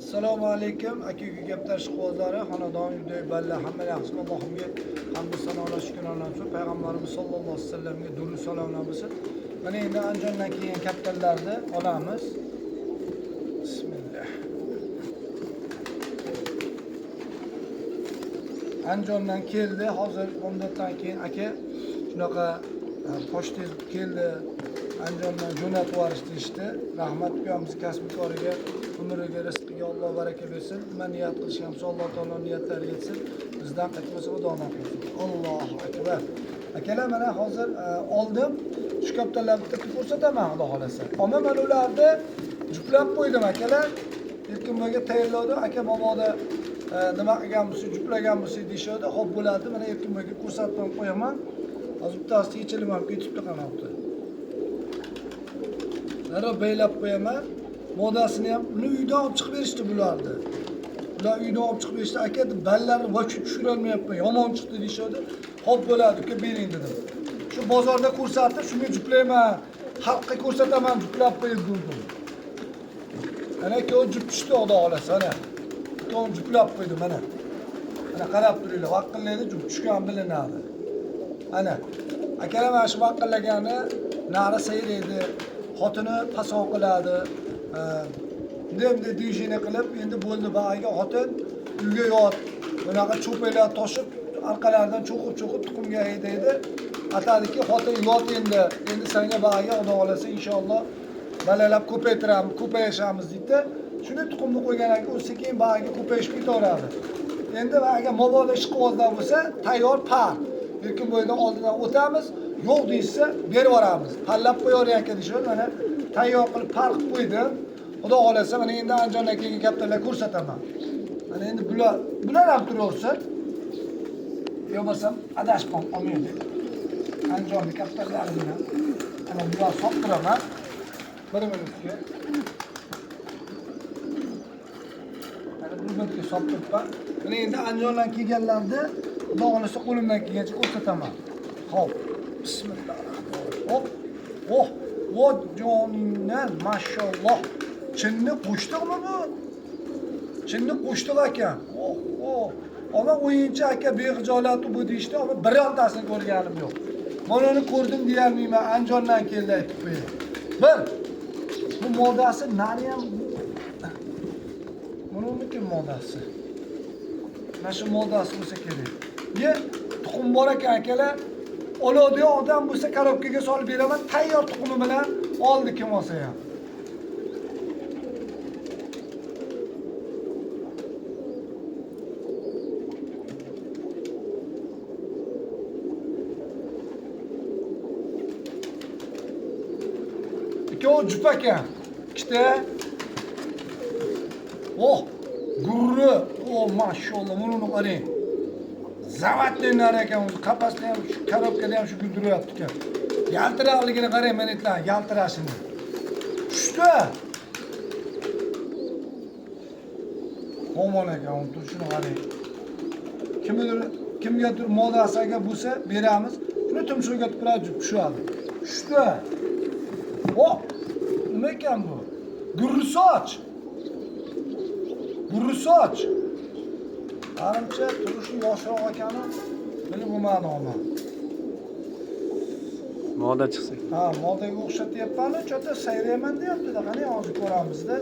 Assalomu alaykum, aka uka gaplar ishqibozlari, xonadon uyda balla hamma yaxshimi? Allohimga hamd sanolar, shukronalar bo'lsin. Payg'ambarimiz sollallohu alayhi vasallamga durud salomlar bo'lsin. Mana endi Andijondan kelgan kaptarlarni olamiz. Bismillah. Andijondan keldi. Hozir bomdoddan keyin aka shunaqa pochtangiz keldi. Andijondan jo'natib yuborish deyishdi. Rahmat ukamiz kasbkoriga, umriga, rizqiga Alloh baraka bersin. Nima niyat qilishgan bo'lsa Alloh taolo niyatlari yetsin. Bizdan qaytmasa Xudodan qaytsin. Allohu akbar. Akalar mana hozir oldim. Shu kaptarlarni bitta ko'rsataman Xudo xolasa. Ammo mana ularni juplab qo'ydim akalar. Erkinboyga tayyorladi. Aka mabodo nima qilgan bo'lsa, juplagan bo'lsa deyishadi. Xo'p bo'ladi. Mana Erkinboyga ko'rsatib ham qo'yaman. Hozir bittasi yechilib ham ketibdi qanoti. Darrov baylab qo'yaman. Modasini ham uni uydan olib chiqib berishdi bularni. Bular uydan olib chiqib berishdi. Aka deb ballarni vochib tushirolmayapman. Yomon chiqdi deyishadi. Xo'p bo'ladi, uka bering dedim. Shu bozorda ko'rsatib, shunga juplayman. Xalqqa ko'rsataman, juplab qo'yib dedim. Ana ikkovi jup tushdi, Xudo xolasa, ana. Ikkovini juplab qo'ydim, mana. Mana qarab turinglar, vaqillaydi, jup tushgan bilinadi. Ana. Akalar mana shu vaqillagani nari sayraydi, xotini pason qiladi. Bunday bunday движение qilib, endi bo'ldi bag'aga xotin uyga yot. Bunaqa cho'paylar toshib, orqalaridan cho'qib-cho'qib tuxumga haydaydi. Aytadiki, xotin yot endi, endi senga bag'aga Xudo xolasa inshaalloh balalab ko'paytiramiz, ko'payishamiz deydi. Shuni tuxumni qo'ygandan keyin u sekin bag'aga ko'payishib ketaveradi. Endi agar mabodo ishqibozlar bo'lsa, tayyor par. Erkinboydan oldidan o'tamiz, yo'q deyishsa berib yuboramiz. Pallab qo'yavering aka deyishadi, mana tayyor qilib par qilib qo'ydim. Xudo xolasa mana endi Andijondan kelgan kaptarlar ko'rsataman. Mana endi bular ham turaversin. Yo bo'lsam adashib ham olmaydi. Andijonni kaptarlari bilan ana bular solib turaman. Bir minutga. Mana bir minutga solib turibman. Mana endi Andijondan kelganlarni Xudo xolasa qo'limdan kelgancha ko'rsataman. Xo'p. Bismillahirrohmanirrohim. Hop. Oh, o joningdan mashalloh. Chinni qo'shdiqmi bu? Chinni qo'shdiq ekan. Oh, oh. Ama o'yinchi aka bexijolat bu deyishdi, ammo birontasini ko'rganim yo'q. Mana uni ko'rdim deyolmayman, Andijondan keldi aytib qo'yay. Bir. Bu modasi nari ham buniki modasi. Mana shu modasi bo'lsa kerak. Ye, tuxum bor ekan akalar. Oladigan odam bo'lsa korobkaga solib beraman, tayyor tuxumi bilan oldi kim olsa ham. Ikkovi jup ekan. Ikkita. Oh, gurri. Oh, mashalloh, buni qarang. Zavatli nar ekan, o'zi qafasda ham, shu korobkada ham shu guldiryapti ekan. Yaltiroqligini qarang, manetlar, yaltirashini. Tushdi. Omon ekan, uni turishini qarang. Kimdir, kimgadir modasi agar bo'lsa beramiz. Shuni tumshug'iga tupuradi, jup tushadi. Tushdi. Oh, nima ekan bu? Gurrisoch. Gurrisoch. Manimcha turishi yoshroq ekani bilib bo'lmadi omon. Moda chiqsa. Ha, modaga o'xshatyapman-u, cho'ta sayrayman deyapti-da. Qani hozir ko'ramizda.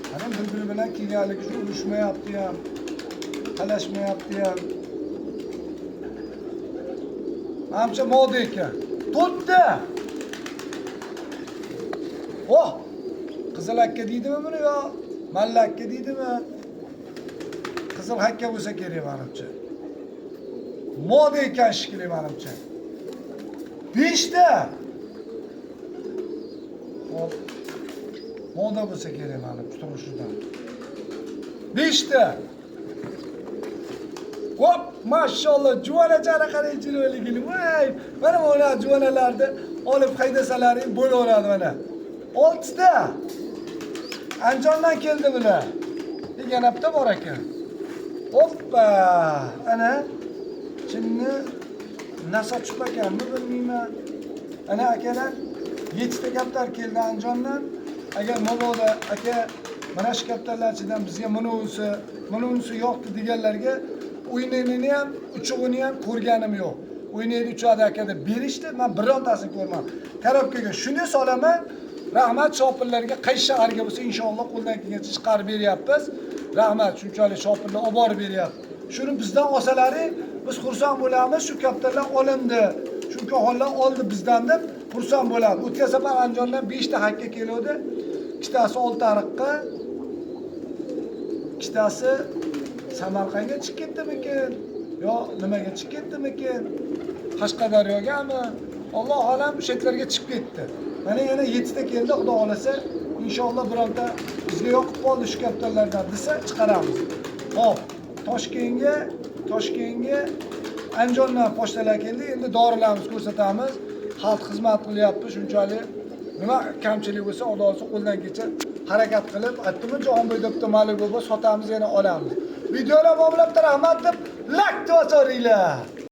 Qani bir-biri bilan kelganligi uchun urushmayapti ham, talashmayapti ham. Manimcha moda ekan. To'rtta. Oh! Qizil hakka deydimi buni yo malla hakka deydimi? Qizil hakka bo'lsa kerak manimcha. Moda ekan shekilli manimcha. 5 ta. Hop. Moda bo'lsa kerak manimcha turishidan. 5 ta. Hop, mashalloh, juvanachani qarang chiroyligini. Voy, mana bunaqa juvanalarni olib haydasalaring bo'laveradi mana. 6 ta. Andijondan keldi bular. Yana bitta bor ekan. Hoppa! Ana chinni nasab ekanmi bilmayman. Ana akalar, 7 ta kaptar keldi Andijondan. Agar mabodo aka, mana shu kaptarlar ichidan bizga bunisi, bunisi yoqdi deganlarga, o'ynayini ham, uchug'ini ham ko'rganim yo'q. O'ynaydi, uchadi aka deb berishdi, man birontasini ko'rmadim. Korobkaga shuni solaman. Rahmat shopirlarga, qaysi shaharga bo'lsa, inshaalloh qo'ldan kelgancha chiqarib beryapmiz. Rahmat, shunchalik shopirlar olib borib beryapti. Shuni bizdan olsalaring, biz xursand bo'lamiz, shu kaptarlar olindi, shu ukaxonlar oldi bizdan deb xursand bo'lamiz. O'tgan safar Andijondan 5 ta hakka keluvdi. Ikkitasi Oltiariqqa, ikkitasi Samarqandga chiqib ketdimikin yo nimaga chiqib ketdimikin, Qashqadaryogami, Alloh alam, o'sha yerlarga chiqib ketdi. Mana yana 7 ta keldi. Xudo xohlasa, inshaalloh bironta bizga yoqib qoldi shu kaptarlardan desa, chiqaramiz. Ho'p, Toshkentga Andijondan pochtalar keldi. Endi dorilarimizni ko'rsatamiz. Xalq xizmat qilyapti shunchalik. Nima kamchilik bo'lsa, Xudo xohlasa, qo'ldan kelsa harakat qilib, aytdimmi, Jahonboy debdi, malik bo'lsa, sotamiz, yana olamiz. Videolar bor, rahmat deb lak bosaringlar.